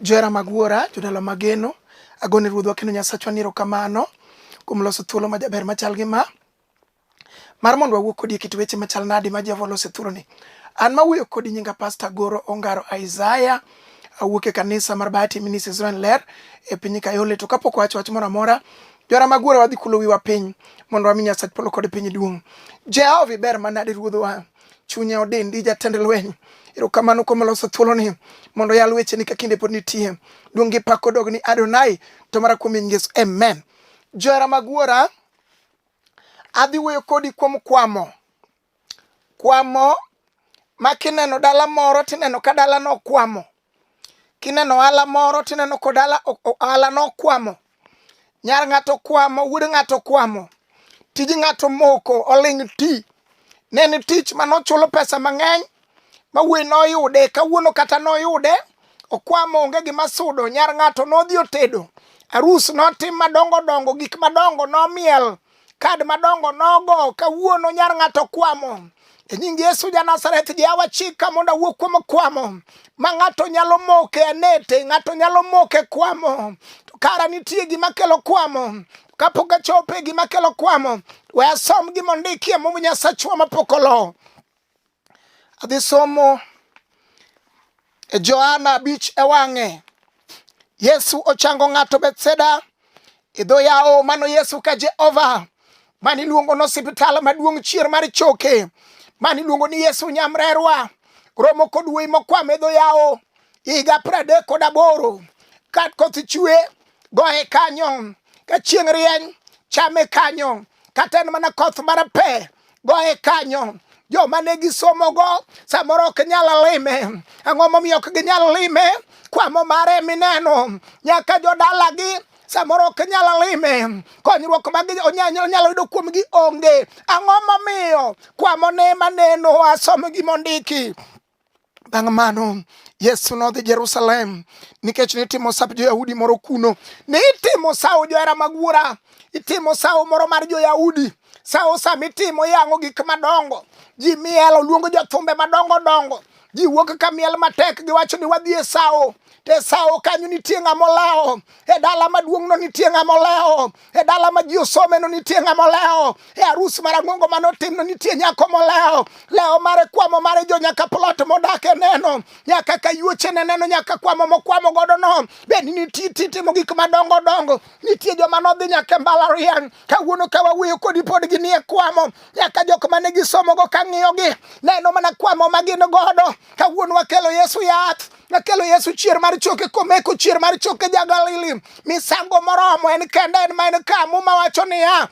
Johera mag Wuora, jodala mageno, agone Ruodhwa kendo Nyasachwa ni erokamano kuom loso thuolo majaber machal gi ma mar mondo wawuo kodi e kit weche machal nade ma Jehova oloso e thuoloni. An mawuoyo kodi nyinga Pastor Goro Ongaro Isaiah, awuok e kanisa mar Bahati Ministries Zion Ler e piny Kayole. To kapok wacho wach moro amora, johera mag Wuora wadhi kulo wiwa piny mondo wami Nyasach polo kod piny duong'. Jehova iber manade Ruodhwa. Chunya odendi jatend lweny. Erokamano kuom loso thuoloni mondo yal wecheni ka kinde pod nitie. Duong' gi pak odog ni Adonai to mara kuom nying Yesu. Amen. Johera mag Wuora, adhi wuoyo kodi kuom kwamo. Kwamo ma kineno dala moro tineno ka dalano okwamo. Kineno ohala moro tineno ka dala ohalano okwamo. Nyar ng'ato okwamo, wuod ng'ato okwamo. Tij ng'ato moko oling' ti. Ne en tich mane ochulo pesa mang'eny ma wuoyi noyude kawuono kata noyude okwamo onge gima sudo. Nyar ng'ato nodhi otedo. Arus notim madongo dongo, gik madongo nomiel. Kad madongo nogo kawuono nyar ng'ato kwamo. E nying Yesu ja Nazareth Jehova chika mondo awuo kuom kwamo ma ng'ato nyalo moke anete, ng'ato nyalo moke kwamo. To kara nitie gima kelo kwamo. Kapok achopo e gima kelo kwamo, we asom gima ondikie Muma Nyasachwa mapok olo. Adhi somo e Johana 5 e wang'e. Yesu ochango ng'ato Bethsaida e dho yawo mano Yesu ka Jehova mane iluongo ni osiptal maduong' chier mar choke mane iluongo ni Yesu nyamrerwa romo kod wuoyi mokwamo e dho yawo higa 38 ka koth chwe goye kanyo ka chieng' rieny chame kanyo kata en mana koth mar pe goye kanyo joma ne gisomogo samoro ok nyal lime. Ang'o momiyo ok ginyal lime? Kwamo mare mineno nyaka jodalagi samoro ok nyal lime, konyruok ma onyalo yudo kuomgi onge. Ang'o momiyo kwamo ne maneno? Asom gimondiki. Bang' mano Yesu nodhi Jerusalem nikech nitimo sap jo-Yahudi moro kuno. Ne itimo sawo johera mag wuora, itimo sawo moro mar jo-Yahudi. Sawo sama itimo yang'o gik madongo, ji mielo, luongo jothumbe madongo dongo, ji wuok ka miel matek, giwacho ni wadhi e sawo. To e sawo kanyo nitie ng'ama olewo, e dala maduong'no nitie ng'ama olewo, e dala ma ji osomeno nitie ng'ama olewo, e arus marang'ongo mane otimno nitie nyako molewo. Lewo mare kwamo mare jo nyaka plot modake neno, nyaka kayuoche ne neno, nyaka kwamo mokwamo godo no. Be nitie timo gik madongo dongo, nitie joma nodhi nyaka e mbalariany kawuono ka wawuoyo kodi pod ginie kwamo, nyaka jok mane gisomogo ka ng'iyogi neno mana kwamo ma gin godo. Kawuono wakelo Yesu yath, wakelo Yesu chier mar choke komeko chier mar choke ja Galili, misango moromo en kende en ma en ka. Muma wacho niya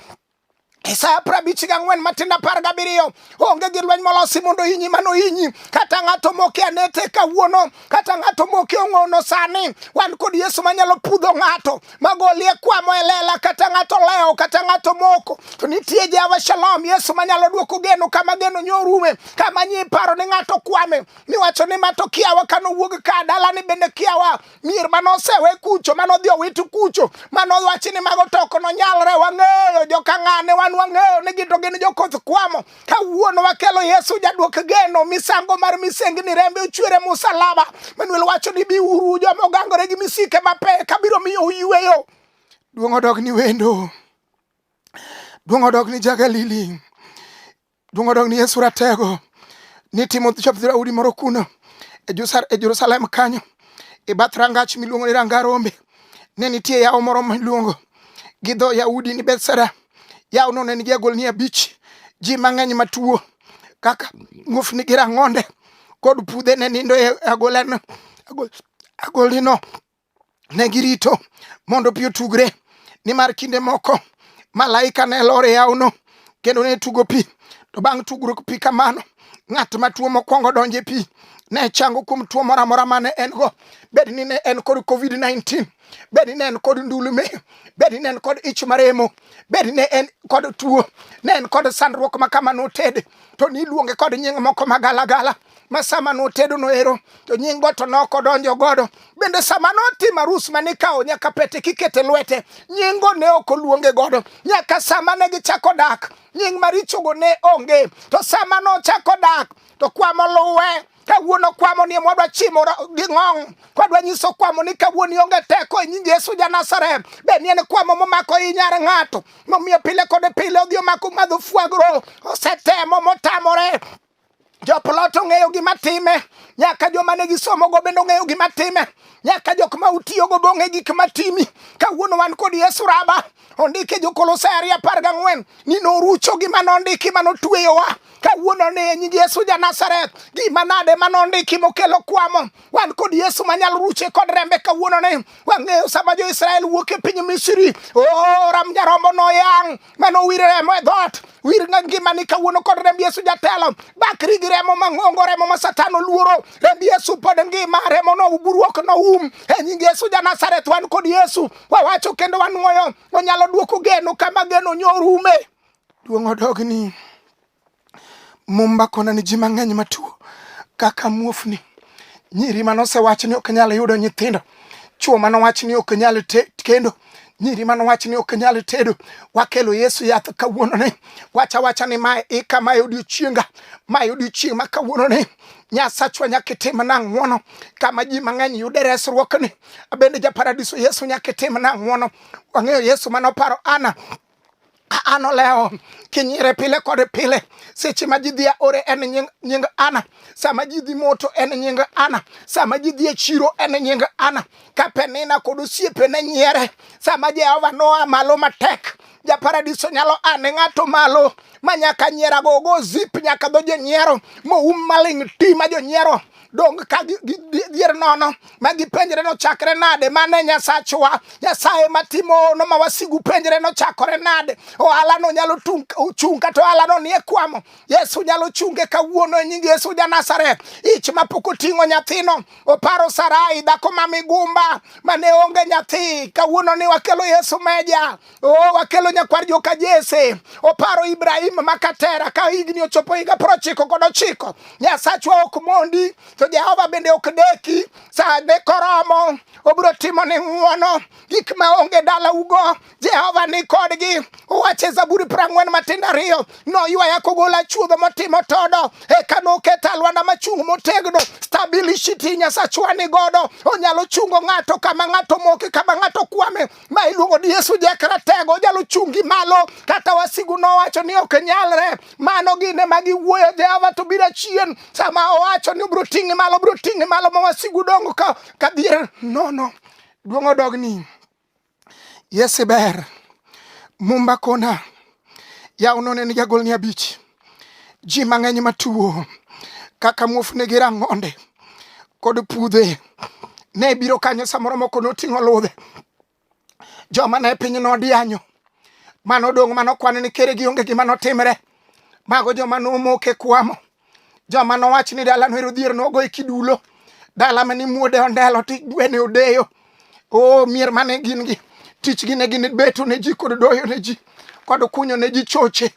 Isaya 54 matindo 17, onge gi lweny molosi mondo hinyi mano hinyi, kata ng'ato moke anete kawuono, kata ng'ato moke ong'ono sani. Wan kod Yesu manyalo pudho ng'ato magolie kwamo e lela, kata ng'ato lewo, kata ng'ato moko. To nitie Jehova Shalom, Yesu manyalo duoko geno kama geno nyorume, kama nyi paro ni ng'ato kwame, miwacho ni mato kiawa kanowuog ka dalani bende kiawa mier mane osewe kucho mane odhi owit kucho mane owachi ni mago to ok nonyalre. Wang'eyo joka ng'ane, wan wang'eyo ni gin to gin jokoth kwamo. Kawuono wakelo Yesu jaduok geno, misango mar misengni rembe ochwere musalaba. Manuel wacho ni biuru joma ogangore gi misike mapek, abiro miyo uyweyo. Duong' odog ni wendo, duong' odog ni ja-Galili. Duong' odog ni Yesu ratego. Nitimo chop Daudi moro kuno e Jerusalem kanyo e bath rangach miluongo ni ranga rombe. Ne nitie yawo moro miluongo gi dho Yahudi ni Bethsaida. Yawono ne nigi agolni 5. Ji mang'eny matuo kaka muofni gi rang'onde kod pudhe ne nindo e agolano agolnino. Ne girito mondo pi otugre, nimar kinde moko malaika ne lor e yawono kendo ne tugo pi. To bang' tugruok pi kamano, ng'at matuo mokwongo donjo e pi ne chango kuom tuo moro amora mane en go, bed ni ne en kod COVID-19, bed ni ne en kod ndulme, bed ni ne en kod ich maremo, bed ni ne en kod tuo, ne en kod sandruok ma kama notede, to niluonge kod nying moko magalagala. ma sama notedo no ero to nying go to nok odonjo godo. Bende sama notimo arus mane ikawo nyaka pete kikete lwete, nyingo ne ok oluonge godo. Nyaka sama ne gichako dak, nying marichogo ne onge. To sama nochako dak, to kwamo luwe. Kawuono kwamo ni mwadwa chimo gi ng'ong', kwadwa nyiso kwamo ni kawuono ionge teko e nying Yesu ja Nazareth. Be ni en kwamo momako i nyar ng'ato, momiyo pile kod pile odhi omako madho fuagro, osetemo motamore. Joplot ong'eyo gima time, nyaka joma ne gisomogo bende ong'eyo gima time, nyaka jok ma utiyogo be ong'e gik matimi. Kawuono wan kod Yesu Raba, ondike Jokolosai 2:14 ni norucho gima nondiki manotweyowa. Kawuono ni e nying Yesu ja Nazareth, gima nade manondiki mokelo kwamo, wan kod Yesu manyalo ruche kod rembe. Kawuono ni wang'eyo sama jo-Israel wuok e piny Misri, oh, ram nyarombo noyang' manowir remo e dhoot. Wir ngimani kawuono kod remb Yesu jatelo, bakri gi remo mang'ongo, remo ma Satan oluoro. Remb Yesu pod ngima, remo no buruok noum e nying Yesu ja Nazareth. Wan kod Yesu, wawacho kendo wanuoyo, onyalo duoko geno kama geno nyorume. Duong' odogni. Mumba kona ni ji mang'eny matuo kaka muofni, nyiri manosewach ni ok nyal yudo nyithindo, chwo manowach ni ok nyal kendo, nyiri manowach ni ok nyal tedo. Wakelo Yesu yath kawuono ni. Wacha wacha ni mae ika, mae odiochienga, mae odiochieng' ma kawuono ni. Nyasachwa nyaka itim na ng'wono kama ji mang'eny yude resruokni. Bende japaradiso Yesu nyaka itim na ng'wono. Wang'eyo Yesu manoparo Ana an olewo kinyire pile kod pile. Seche ma ji dhi aore en nying, nying Ana, sama ji dhi moto en nying Ana, sama ji dhi e chiro en nying Ana. Ka Penina kod osiepene nyiere, sama Jehova noa malo matek, japaradiso nyalo a ne ng'ato malo ma nyaka nyierago ogo zip nyaka dho jonyiero moum maling' ti ma jonyiero dong ka dhier nono ma gipenjre nochakre nade. Mane Nyasachwa, Nyasaye matimo hono ma wasigu penjre nochakore nade. Ohalano nyalo chung' kata ohalano nie kwamo, Yesu nyalo chunge kawuono e nying Yesu ja Nazareth. Ich mapok oting'o nyathino, oparo Sarai dhako ma migumba mane onge nyathi, kawuono ni wakelo Yesu meja. O, wakelo nyakwar joka Jesse, oparo Ibrahim makatera ka higni ochopo higa 99. Nyasachwa ok mondi, to Jehova bende ok deki. Sa ne koromo, obiro timo ni ng'wono. Gik ma onge dalaugo, Jehova ni kodgi. Owacho e Zaburi 42, noywaya kogola chuodho motimo todo, eka noketa lwanda machung' motegno. Stability Nyasachwa ni godo, onyalo chungo ng'ato kama ng'ato moke, kama ng'ato kwame. Ma iluongo ni Yesu jakratego, onyalo chungi malo kata wasigu nowacho ni ok nyalre. Mano gine ma giwuoyo, Jehova to biro chien. Sama owacho ni obiro ting'i malo, obiro ting'i malo ma wasigu dongo ka dhier nono. Duong' odogni. Yesu ber. Mumba kona yaw none ni jagolni 5. Ji mang'eny matuo kaka muofni gi rang'onde kod pudhe ne biro kanyo, samoro moko noting'o ludhe. Joma ne piny nodianyo manodong' manokwan ni kere gionge gima notimre, mago joma nomoke kwamo, joma nowach ni dalano ero dhier nogo e kidulo, dala mane muode ondelo to gwene odeyo. O mier mane gin gi tichgi ne gin beto ne ji kod doyo ne ji kod kunyo ne ji choche.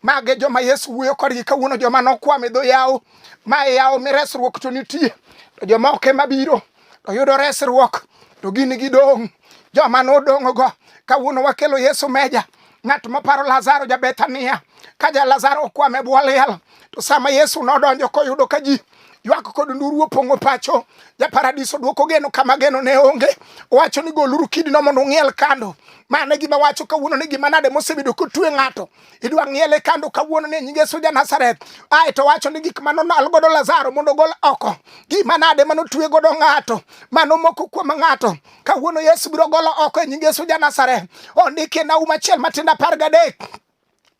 Mage joma Yesu wuoyo kodgi kawuono, joma nokwamo e dho yawo. Ma e yawo miresruok to nitie, to joma ok ema biro to yudo resruok to gin gidong'. Joma nodong'go kawuono wakelo Yesu meja. Ng'at maparo Lazaro ja Bethania, ka ja Lazaro okwame e bwo liel, to sama Yesu nodonjo koyudo ka ji ywak kod nduru opong'o pacho, japaradiso duoko geno kama geno ne onge. Owacho ni goluru kidino mondo ung'iel kando. Mano e gima wacho kawuono ni gima nade mosebedo kotwe ng'ato idwa ng'iele kando kawuono ni nying Yesu ja Nazareth. Ae to wacho ni gik mano nal godo Lazaro mondo ogol oko. Gima nade mano twe godo ng'ato, mano moko kuom ng'ato, kawuono Yesu biro golo oko e nying Yesu ja Nazareth. Ondiki e Nahum 1:3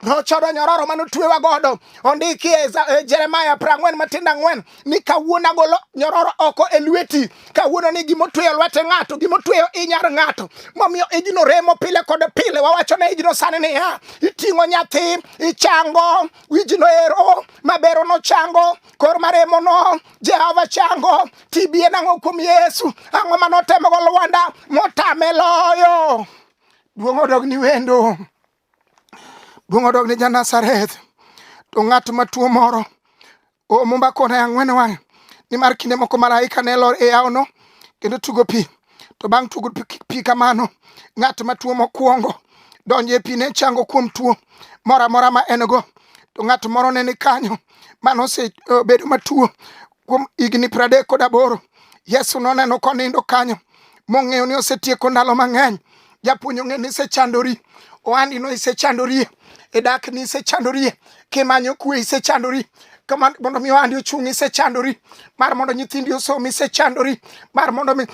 nochodo nyororo mane otwewa godo. Ondiki e Jeremia 44:4 ni kawuono agolo nyororo oko e lweti. Kawuono ni gima otweyo lwete ng'ato, gima otweyo inyar ng'ato, momiyo ijno remo pile kod pile. Wawacho ne ijno sani niya, iting'o nyathi, ichango wijno ero mabero nochango kor maremo no Jehova chango. TB en ang'o kuom Yesu? Ang'o manotemo go Lwanda motame loyo? Duong' odog ni wendo. Duong' odog ni ja Nazareth. To ng'at matuo moro O Mumba kona e ang'wen wang'e nimar kinde moko malaika ne lor e yawono kendo tugo pi. To bang' tugo pi kamano, ng'at matuo mokwongo donjo e pi ne chango kuom tuo moro amora ma en go. To ng'at moro ne ni kanyo mane osebedo matuo kuom higni 38. Yesu noneno konindo kanyo mong'eyo ni osetieko ndalo mang'eny. Japuonj ong'e ni isechandori, ohandi no isechandorie, e dak ni isechandorie, kimanyo kwe isechandori, kama mondo mi ohandi ochung' isechandori, mar mondo nyithindi osom isechandori, mar mondo mi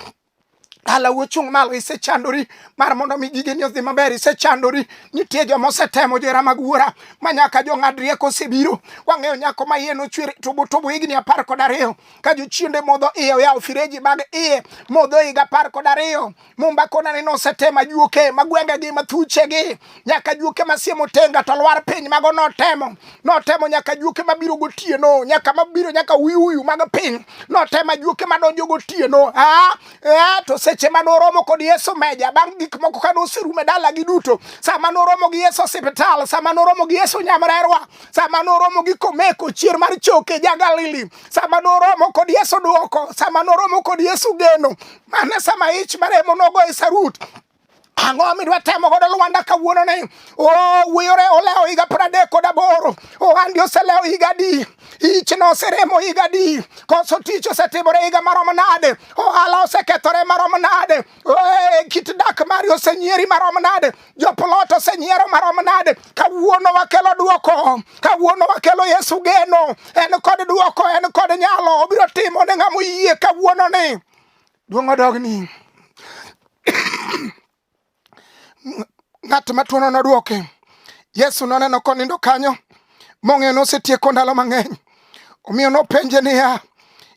dalau ochung' malo isechandori, mar mondo mi gigeni odhi maber isechandori. Nitie joma osetemo johera mag wuora ma nyaka jong'ad rieko osebiro. Wang'eyo nyako ma iye nochwer tobo tobo higni 12 ka jochiende modho iye oyawo fireji mag iye modho higa 12. Mumba kona ni nosetemo ajuoke ma gwengegi ma thuchegi nyaka ajuoke ma siemo tenga to lwar piny mago notemo notemo nyaka ajuoke mabiro gotieno nyaka mabiro nyaka uyuyu mag piny notemo ajuoke madonjo gotieno ah, eh, to seche mane oromo kod Yesu meja bang' gik moko kane oserumo e dalagi duto sama noromo gi Yesu osiptal sama noromo gi Yesu nyamrerwa sama noromo gi Komeko chier mar choke ja Galili sama noromo kod Yesu duoko sama noromo kod Yesu geno mana sama ich maremo nogo e sarut ang'o midwa temo godo Lwanda kawuono ni o wiyore olewo higa 38 ohandi oselewo higa adi ich noseremo higa adi koso tich osetimore higa marom nade ohala osekethore marom nade kit dak mari osenyieri marom nade joplot osenyiero marom nade kawuono wakelo duoko kawuono wakelo Yesu geno en kod duoko en kod nyalo obiro timo ne ng'ama oyie kawuono ni duong' odogni ng'at matuono nodwoke Yesu noneno konindo kanyo mong'eyo nosetieko ndalo mang'eny omiyo nopenje niya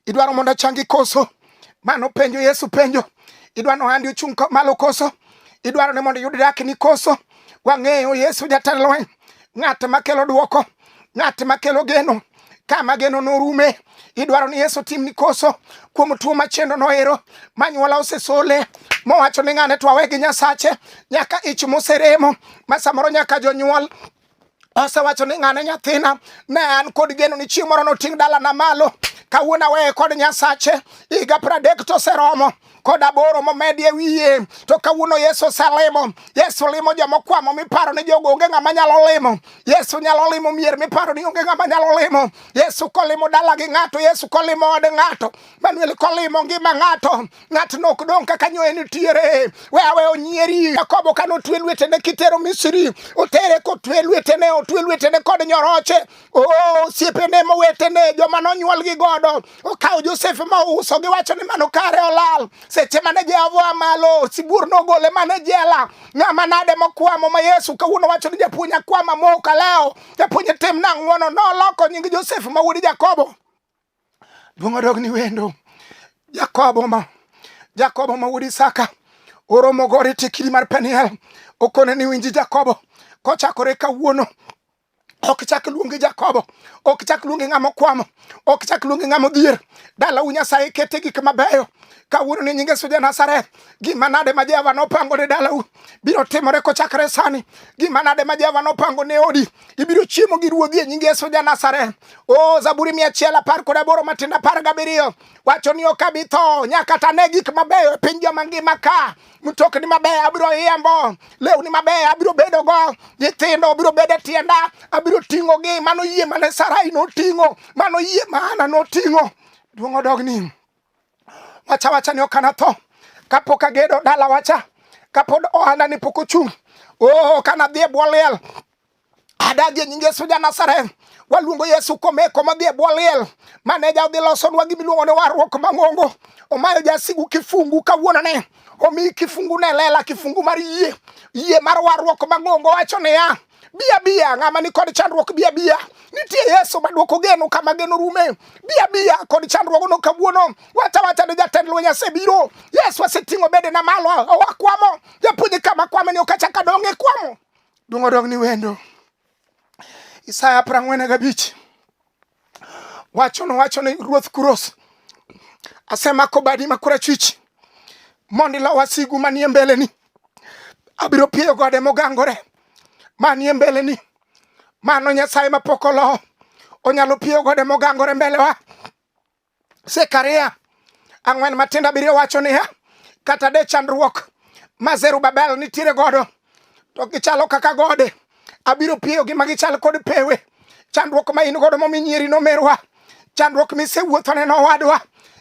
idwaro mondo achangi koso ma nopenjo Yesu penjo idwaro ni ohandi ochung' malo koso idwaro ni mondo iyud dakni koso wang'eyo Yesu jatend lweny ng'at makelo dwoko ng'at makelo geno kama geno norume idwaro ni Yesu timni koso kuom tuo machendo noero manyuola osesole mowacho ni ng'ane to awe gi Nyasache nyaka ich moseremo ma samoro nyaka jonyuol osewacho ni ng'ane nyathina ne an kod geno ni chieng' moro noting' dalana malo kawuono aweye kod Nyasache higa 30 to oseromo kod aboro momedi e wiye to kawuono Yesu oselimo Yesu limo joma okwamo miparo ni jogo onge ng'ama nyalo limo Yesu nyalo limo mier miparo ni onge ng'ama nyalo limo Yesu kolimo dala gi ng'ato Yesu kolimo od ng'ato Manuel kolimo ngima ng'ato ng'atno ok dong' kaka nyoe nitiere we awe onyieri Jakobo kane otwe lwetene kitero Misri otere kotwe lwetene otwe lwetene kod nyoroche osiepene mowetene joma nonyuolgi godo okawo Josef ma ouso giwacho ni mano kare olal seche mane Jehova malo sibuor nogole mane jela ng'ama nade mokwamo ma Yesu kawuono wacho ni japuonj akwama moka leo japuonj timna ng'wono noloko nying Josef ma wuod Jakobo duong' odog ni wendo Jakobo ma Jakobo ma wuod Isaka oromo gore tie kidi mar Peniel okone ni winji Jakobo kochakore kawuono ok chak luongi Jakobo, ok chak luongi ng'ama okwamo, ok chak luongi ng'ama odhier. Dalau Nyasaye kete gik mabeyo. Kawuono ni nying Yesu ja Nazareth, gima nade ma Jehova nopango ne dalau biro timore kochakre sani. Gima nade ma Jehova nopango ne odi, ibiro chiemo gi ruodhi e nying Yesu ja Nazareth. O Zaburi 118 matindo 17 wacho ni ok abi tho nyaka tane gik mabeyo e piny joma ngima ka. Mtokni mabeyo abiro riembo, lewni mabeyo abiro bedogo, nyithindo biro bedo e tienda, abiro ting'ogi. Mano yie mane Sarai noting'o, mano yie ma Hana noting'o. Duong' odogni. Wacha wacha ni ok anatho kapok agedo dalawa cha, kapod ohanda ni pok ochung'. Oh, kana dhi e bwo liel adagi e nying Yesu ja Nazareth. Waluongo Yesu komeko madhi e bwo liel maneja odhi losonwa gima iluongo ni warruok mang'ongo. Omayo jasigu kifungu kawuono ni omiyi kifungu ne lela, kifungu mar yie, yie mar warruok mang'ongo. Wacho niya, bia bia ng'ama ni kod chandruok, bia bia nitie Yesu maduoko geno kama geno rume. Bia bia kod chandruogno kawuono. Wacha wacha ni jatend lweny asebiro. Yesu aseting'o bedena malo, owakwamo. Japuonj kama kwame ni ok achak adong' e kwamo. Duong' odog ni wendo. Isaya 45 wacho nowacho ni Ruoth Kuros, asemako badi ma korachwich mondo ilo wasigu manie mbeleni. Abiro pieyo gode mogangore manie mbeleni. Mano Nyasaye mapok olo. Onyalo piyo gode mogangore mbelewa. Zekaria 4 matindo 7 wacho niya, kata de chandruok ma Zerubabel nitiere godo to gichalo kaka gode, abiro piyogi ma gichal kod pewe. Chandruok ma in godo momi nyieri nomerwa, chandruok misewuothone nowadwa,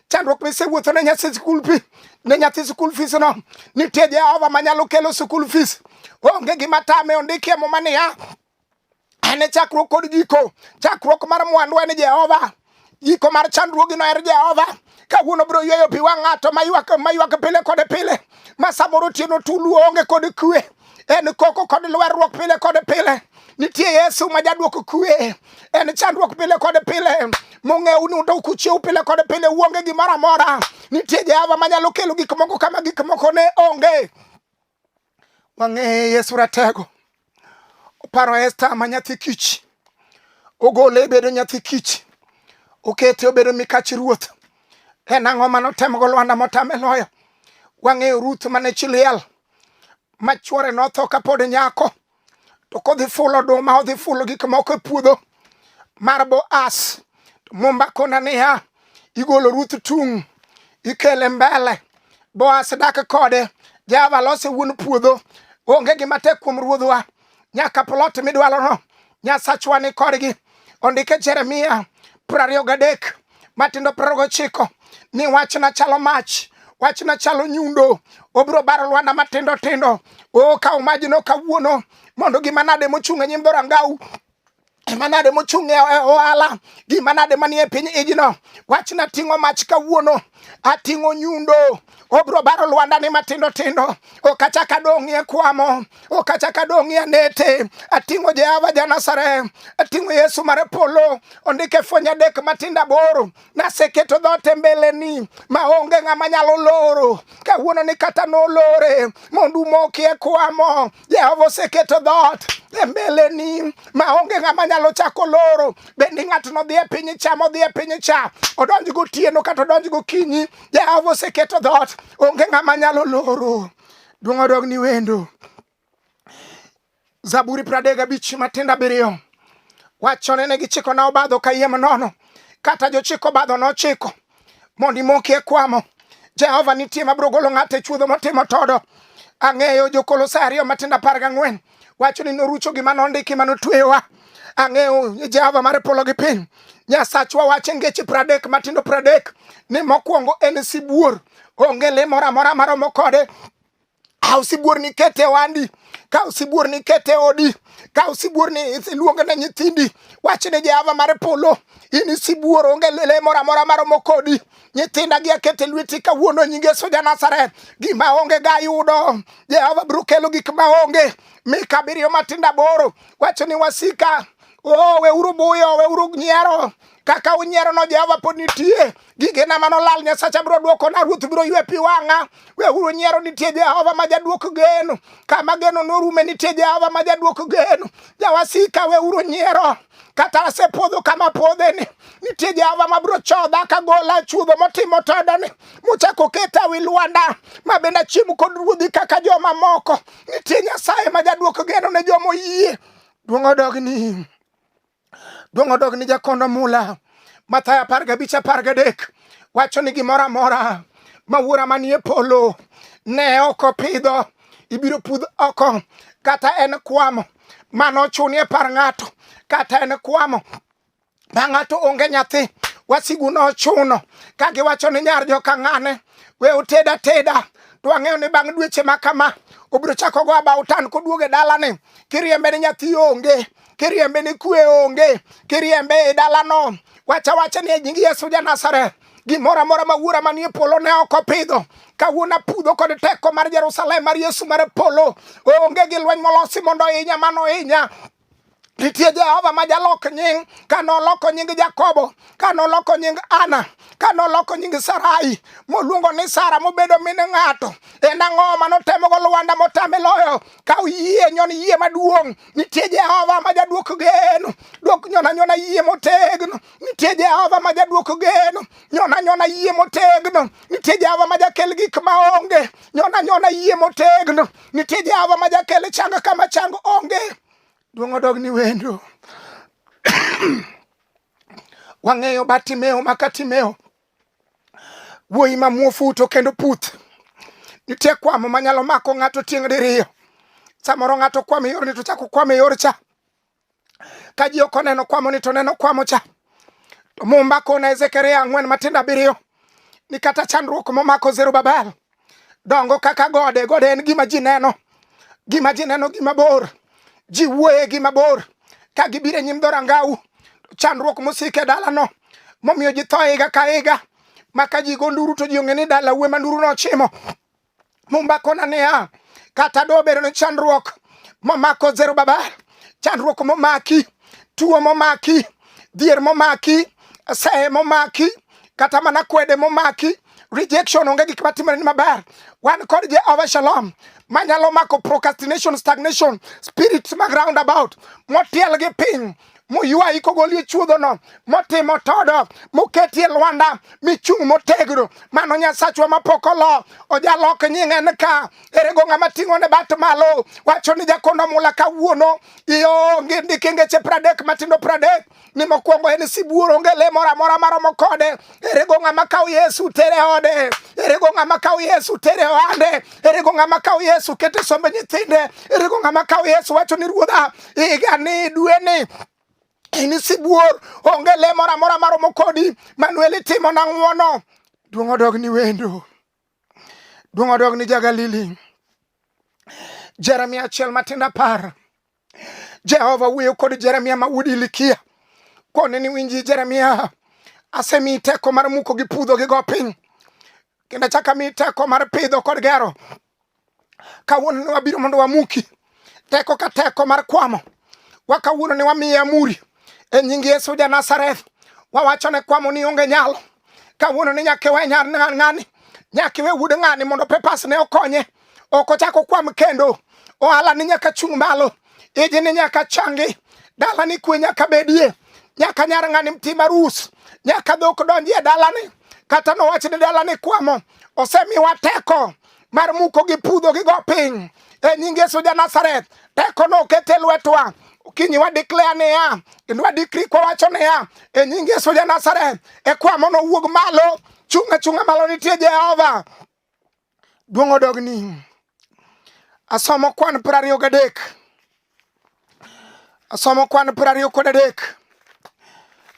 chandruok misewuothone nyathi school fee, ne nyathi school fees no, nitie Jehova manyalo kelo school fees. Onge gima tame. Ondikie Muma niya, en e chakruok kod giko. Chakruok mar mwandu en Jehova, giko mar chandruogino en Jehova. Kawuono biro yweyo pi wang' ng'ato maywak, maywak pile kod pile, ma samoro otieno tulu onge kod kwe, en koko kod lwerruok pile kod pile. Nitie Yesu ma jaduok kwe. En chandruok pile kod pile mong'ew ni to kuchiew pile kod pile uonge gimoro amora. Nitie Jehova manyalo kelo gik moko kama gik moko ne onge. Wang'eye Yesu ratego. Oparo Esther ma nyathi kich, ogole bedo nyathi kich, okete obedo mikach ruoth. En ang'o manotemgo Lwanda motame loyo? Wang'eyo Ruth mane chi liel ma chuore notho kapod nyako, to kodhi fulo oduma, odhi fulo gik moko e puodho mar Boaz. Mumba kona niya, igolo Ruth tung', ikele mbele, Boaz dak kode, Jehova lose wuon puodho. Onge gima tek kuom ruodhwa, nyaka plot midwarono, Nyasachwa ni kodgi. Ondike Jeremia 23 matindo 29 ni wachna chalo mach, wachna chalo nyundo, obiro baro lwanda matindo tindo. O kaw majno kawuono mondo gima nade mochung' e nyim dhorangau, gima nade mochung' e ohala, gima nade manie piny ijno, wachna ting'o mach kawuono, ating'o nyundo, obiro baro lwanda ni matindo tindo, ok achak adong'ie kwamo, ok achak adong'ie anete. Ating'o Jehova ja Nazareth, ating'o Yesu mar polo. Ondike Fweny 3 matindo 8, naseketo dhoot e mbeleni maonge ng'ama nyalo loro. Kawuono ni kata nolore mondo umokie kwamo, Jehova oseketo dhoot e mbeleni maonge ng'ama nyalo chako loro. Bende ng'ato nodhi e piny cha, modhi e piny cha, odonj gotieno kata odonj gokinyi, Jehova oseketo dhoot, onge ng'ama nyalo loro. Duong' odog ni wendo. Zaburi 35 matindo 7 wachone ne gichikona obadho kayiem nono, kata jochiko obadho nochiko mondo imokie kwamo. Jehova nitie mabiro golo ng'ato e chuodho motimo todo. Ang'eyo Jokolosai 2 matindo 14 wacho ni norucho gima nondiki manotweyowa. Ang'eyo Jehova mar polo gi piny, Nyasachwa wacho e Ngeche 30 matindo 30 ni mokwongo en sibuor, onge le moro amora maromo kode. Kaw sibuor ni kete wandi, kaw sibuor ni kete odi, kaw sibuor ni iluongo ne nyithindi. Wach ni Jehova mar polo, in sibuor, onge le moro amora maromo kodi. Nyithinda gi akete lweti kawuono nying Yesu ja Nazareth. Gima onge ga yudo, Jehova biro kelo gik ma onge. Mika 7 matindo 8 wacho ni wasika, oh, weuru buyo, weuru nyiero. Kaka unyiero no, Jehova pod nitie. Gigena manolal Nyasacha biro duokona, ruoth biro ywe pi wang'a. Weuru nyiero, nitie Jehova ma jaduok geno. Kama geno norume, nitie Jehova ma jaduok geno. Jawasika, weuru nyiero. Kata asepodho kama podheni, nitie Jehova ma biro chodha kagola chuodho motimo todoni, mochako keta wi lwanda, ma bende achiem kod ruodhi kaka joma moko. Nitie Nyasaye ma jaduok geno ne joma oyie. Duong' odogni. Duong' odog ni jakondo mula. Mathayo 15:13 wacho ni gimoro amora ma wuora manie polo ne ok opidho ibiro pudh oko, kata en kwamo mano ochuni e par ng'ato, kata en kwamo ma ng'ato onge nyathi, wasigu nochuno ka giwacho ni nyar joka ng'ane we oted ateda, to ang'eyo ni bang' dweche ma kama obiro chako go abautan koduogo e dalani. Kiriembe ni nyathi onge, kiriembe ni kwe onge, kiriembe e dalano, wacha wacha ni e nying Yesu ja Nazareth, gimoro amora ma wuora manie polo ne ok opidho, kawuono apudho kod teko mar Jerusalem mar Yesu mar polo. Onge gi lweny molosi mondo ohinya mano hinya. Nitie Jehova ma jalok nying. Kanoloko nying Jakobo, kanoloko nying Ana, kanoloko nying Sarai moluongo ni Sara mobedo min ng'ato, en ang'o manotemogo Lwanda motame loyo? Kaw yie, nyon yie maduong'. Nitie Jehova ma jaduok geno. Duok nyona nyona yie motegno. Nitie Jehova ma jaduok geno. Nyona nyona yie motegno. Nitie Jehova ma jakel gik maonge. Nyona nyona yie motegno. Nitie Jehova ma jakel chang kama chang onge. Duong' odog ni wendo. Wang'eyo Bartimeo ma Katimeo, wuoyi ma muofu to kendo puth. Nitie kwamo manyalo mako ng'ato tieng' diriyo. Samoro ng'ato kwamo e yorni to chako kwamo e yor cha. Ka ji ok oneno kwamo ni to neno kwamo cha. To Mumba kona Zekaria 4 matindo 7 ni kata chandruok momako Zerubabel dongo kaka gode. Gode en gima ji neno, gima ji neno gima bor, ji wuoye gima bor. Ka gibiro e nyim dhorangau, chandruok mosiko e dalano momiyo ji tho higa ka higa, ma ka ji go nduru to ji ong'e ni dala wuoyi ma nduru nochimo. Mumba kona niya, kata do bedo ni chandruok momako Zerubabel, chandruok momaki, tuo momaki, dhier momaki, seye momaki, kata mana kwede momaki, rejection, onge gik matimore ni maber. Wan kod Jehova Shalom manyalo mako procrastination, stagnation, spirits mag roundabout motiel gi piny, moywayi kogoli e chuodhono, motimo todo, moketi e lwanda michung' motegno. Mano Nyasachwa mapok olo ojalok nying en ka erego ng'ama ting'o ne bat malo wacho ni jakondo mula kawuono ionge ndike ngeche 30 matindo 30 ni mokwongo en sibuor, onge le moro amora maromo kode. Erego ng'ama kawo Yesu tere ode? Erego ng'ama kawo Yesu tere ohande? Erego ng'ama kawo Yesu kete sombe nyithinde? Erego ng'ama kawo Yesu wacho ni ruodha higa ni dweni in sibuor, onge le moro amora maromo kodi? Manuel itimo na ng'uono. Duong' odog ni wendo, duong' odog ni Jagalili. Jeremia 1 matindo 10, Jehova wuoyo kod Jeremia ma wuod Ilikia kone ni winji Jeremia, asemiyi teko mar muko gi pudho gi go piny, kendo achako amiyi teko mar pidho kod gero. Kawuono ne wabiro mondo wamuki teko ka teko mar kwamo wa. Kawuono ne wamiye amuri e nying Yesu ja Nazareth. Wawacho ne kwamo ni onge nyalo. Kawuono ni nyaka iwe nyar ng'ani, nyaka iwe wuod ng'ani mondo papers ne okonye, ok ochak okwam kendo. Ohala ni nyaka chung' malo, iji ni nyaka changi, dala ni kwe nyaka bedie, nyaka nyar ng'ani tim arus, nyaka dhok donji e dalani. Kata nowach ni dalani kwamo, osemiwa teko mar muko gi pudho gi go piny e nying Yesu ja Nazareth. Teko no oket e lwetwa. Okinyi wa declare niya, kendo wa decree kwawacho niya, e nying Yesu ja Nazareth, e kwamo no wuog malo, chung' achung'a malo, nitie Jehova. Duong' odogni. Asomo kwan 23. Asomo kwan 23.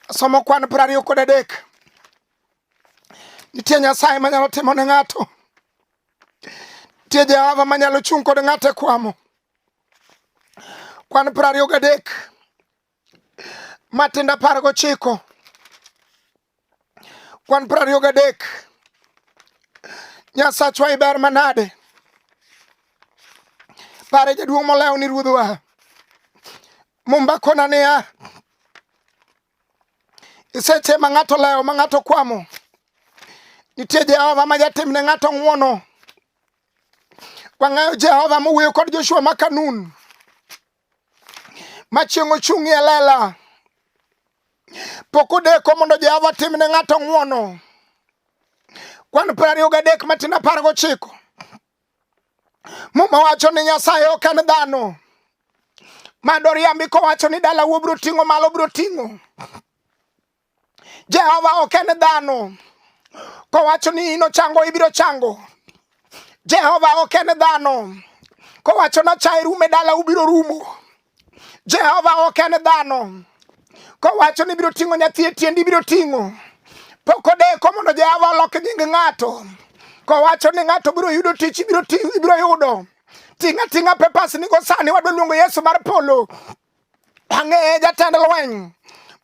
Asomo kwan 23. Nitie Nyasaye manyalo timo ne ng'ato. Nitie Jehova manyalo chung' kod ng'ato e kwamo. Kwan 23 matindo 19. Kwan 23. Nyasachwa iber manade. Pare jaduong' molewo ni ruodhwa. Mumba kona niya, seche ma ng'ato lewo, ma ng'ato kwamo, nitie Jehova ma jatim ne ng'ato ng'uono. Wang'eyo Jehova mowuoyo kod Joshua ma Kanun, ma chieng' ochung' e lela. Pok odeko mondo Jehova tim ne ng'ato ng'uono. Kwan 23 matindo 19. Muma wacho ni Nyasaye ok en dhano ma doriambi kowacho ni dalau obiro ting'o malo, obiro ting'o. Jehova ok en dhano kowacho ni in ochango, ibiro chango. Jehova ok en dhano kowacho ni achaye rumo e dala, ubiro rumo. Jehova ok en dhano kowacho ni ibiro ting'o nyathi e tiendi, ibiro ting'o. Pok odeko mondo Jehova olok nying ng'ato. Kowacho ni ng'ato biro yudo tich, ibiro ting'o, ibiro yudo. Ting'a ting'a papers nigo sani, wadwa luongo Yesu mar polo. Ang'eye jatend lweny.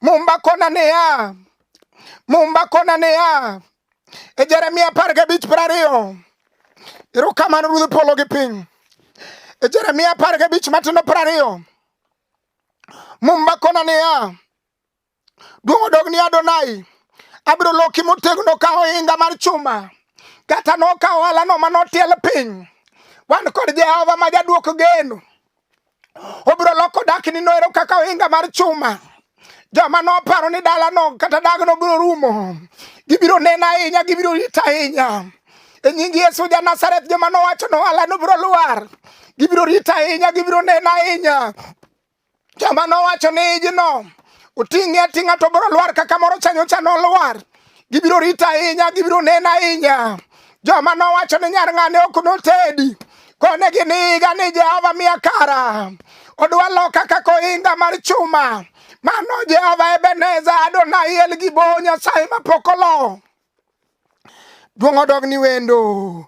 Mumba kona niya, Mumba kona niya, e Jeremia 15:20. Erokamano Ruodh polo gi piny. E Jeremia 15 matindo 20. Mumba kona niya, duong' odog ni Adonai. Abiro loki motegno ka ohinga mar chuma. Kata nokawo ohalano manotiel piny. Wan kod Jehova ma jaduok geno. Obiro loko dakni noero kaka ohinga mar chuma. Joma noparo ni dalano kata dagno biro rumo, gibiro neno ahinya, gibiro rito ahinya. E nying Yesu ja Nazareth, joma nowacho ni ohalano biro lwar, gibiro rito ahinya, gibiro neno ahinya. Joma nowacho ni ijno Oting'e ating'a to biro lwar kaka moro cha nyocha nolwar. Gibiro rito ahinya, gibiro neno ahinya. Joma nowacho ni nyar ng'ane ok notedi, konegi ni higa ni Jehova miya kara. Odwa loka kaka ohinga mar chuma. Mano Jehova Ebeneza Adonai El Gibo Nyasaye mapok olo. Duong' odog ni wendo.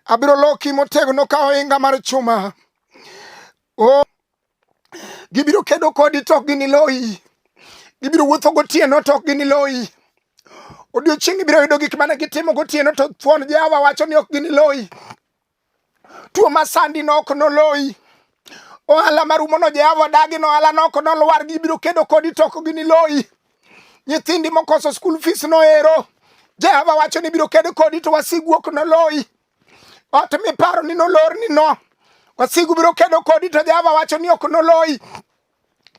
Abiro loki motegno ka ohinga mar chuma. Oh, gibiro kedo kodi to ok giniloyi. Gibiro wuotho gotieno to ok giniloyi. Odiechieng' ibiro yudo gik mane gitimo gotieno to thuon Jehova wacho ni ok giniloyi. Tuo ma sandi no ok noloyi. Ohala marumo no Jehova dagi no ohala no ok nolwar gibiro kedo kodi to ok giniloyi. Nyithindi mokoso school fees no ero. Jehova wacho ni biro kedo kodi to wasigu ok noloyi. Ot miparo ni nolorni no. Wasigu biro kedo kodi to Jehova wacho ni ok noloyi.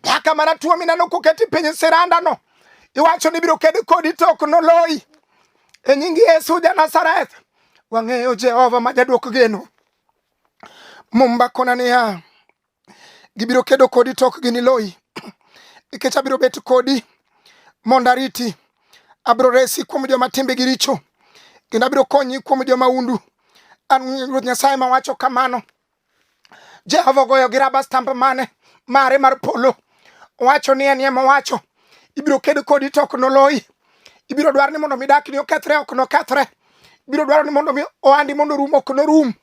Kaka mana tuo mineno koketi piny siranda no. Iwacho ni biro kedo kodi to ok noloyi. E nying Yesu ja Nazareth, wang'eyo Jehova ma jaduok geno. Mumba kona niya, gibiro kedo kodi to ok giniloyi nikech abiro bet kodi mondo ariti. Abiro resi kuom joma timbegi richo kendo abiro konyi kuom joma undu. An Ruoth Nyasaye mawacho kamano. Jehova ogoyo gi raba stamp mane mare mar polo. Owacho ni en ema owacho. Ibiro kedo kodi to ok noloyi. Ibiro dwaro ni mondo midakni okethre ok nokethre. Ibiro dwaro ni mondo mi ohandi mondo orum ok norum.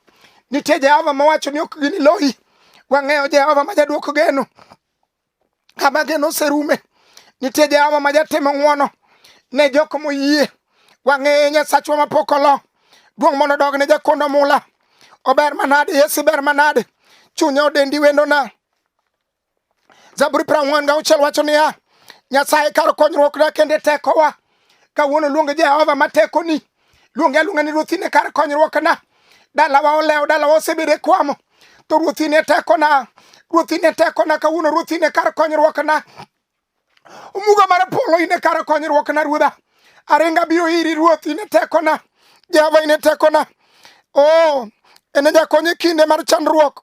Nitie Jehova mawacho ni ok giniloyi. Wang'eyo Jehova ma jaduok geno. Kama geno oserume. Nitie Jehova ma jatimo ng'wono ne jok moyie. Wang'eye Nyasachwa mapok olo. Duong' mondo odog ne jakondo mula. Ober manade, Yesu ber manade. Chunya odendi wendona. Zaburi 46 wacho niya, Nyasaye kar konyruokna kendo e tekowa. Kawuono luong Jehova ma tekoni. Luonge aluonga ni Ruoth in e kar konyruokna. Dalawa olewo, dalawa osebedo e kwamo. To Ruoth in e tekona. Ruoth in e tekona kawuono Ruoth in e kar konyruokna. Omuga mar polo in e kar konyruokna Ruodha. Aringa biro iri Ruoth in e tekona. Jehova in e tekona. Oh, en e jakony e kinde mar chandruok.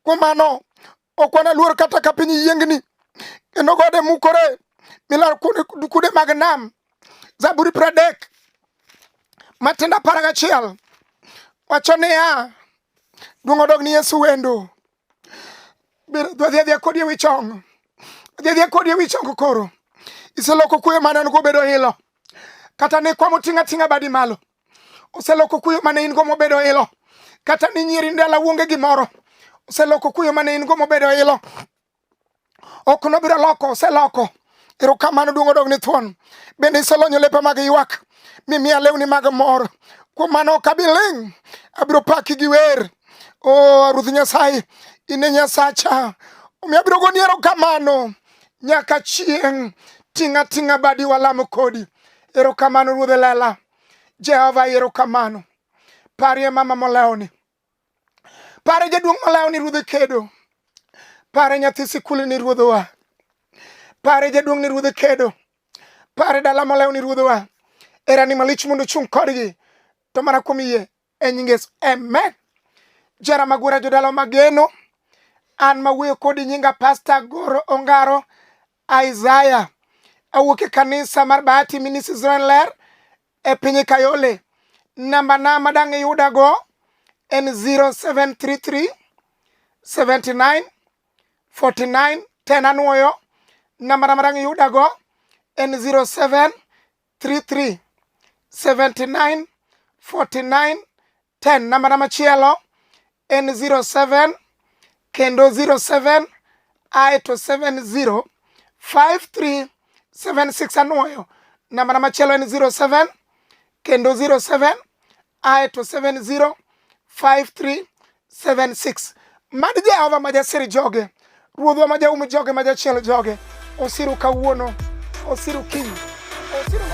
Kuom mano, ok wanaluor kata ka piny yiengni kendo gode mukore milar kude mag nam. Zaburi 30 matindo 11 wacho niya, duong' odog ni Yesu wendo. Dhi adhiya kodi e wi chong. Dhi adhiya kodi e wi chong koro. Iseloko kuyo mane an go obedo ilo. Kata ne kwamo ting'a ting'a badi malo. Oseloko kuyo mane in go mobedo ilo. Kata ni nyieri ndala uonge gimoro. Oseloko kuyo mane in go mobedo ilo. Ok nobiro loko, oseloko. Erokamano duong' odog ni thuon. Bende iselonyo lepa mag ywak, mimiya lewni mag mor. Kuom mano ok abi ling', abiro paki gi wer. O Ruoth Nyasaye, in e Nyasacha. Omiyo abiro goni erokamano nyaka chieng'. Ting'a ting'a badi walam kodi. Erokamano Ruodh Lela. Jehova erokamano. Parie mama molewoni. Pare jaduong' molewoni Ruodh kedo. Pare nyathi sikul ni Ruodhwa. Pare jaduong' ni Ruodh kedo. Pare dala molewoni Ruodhwa. Erani malich mondo ochung' kodgi. To mana kuom yie e nying Yesu. Amen. Jara magwera jodala mageno. An mawuoyo kodi nyinga Pastor Goro Ongaro Isaiah. Awuok e kanisa mar Bahati Ministries Ler e piny Kayole. Namba na madang' iyudago en 0733 79 49 10 anwoyo. Namba na madang' iyudago en 0733 79 49 10. Namba na machielo en 07 kendo 07 ae to 70 53 76 anwoyo. Namba na machielo en 07 kendo 07 ae to 70 53 76. Mad Jehova ma jasir joge, Ruodhwa ma jaum joge ma jachiel joge, osiru kawuono, osiru kiny, osiru.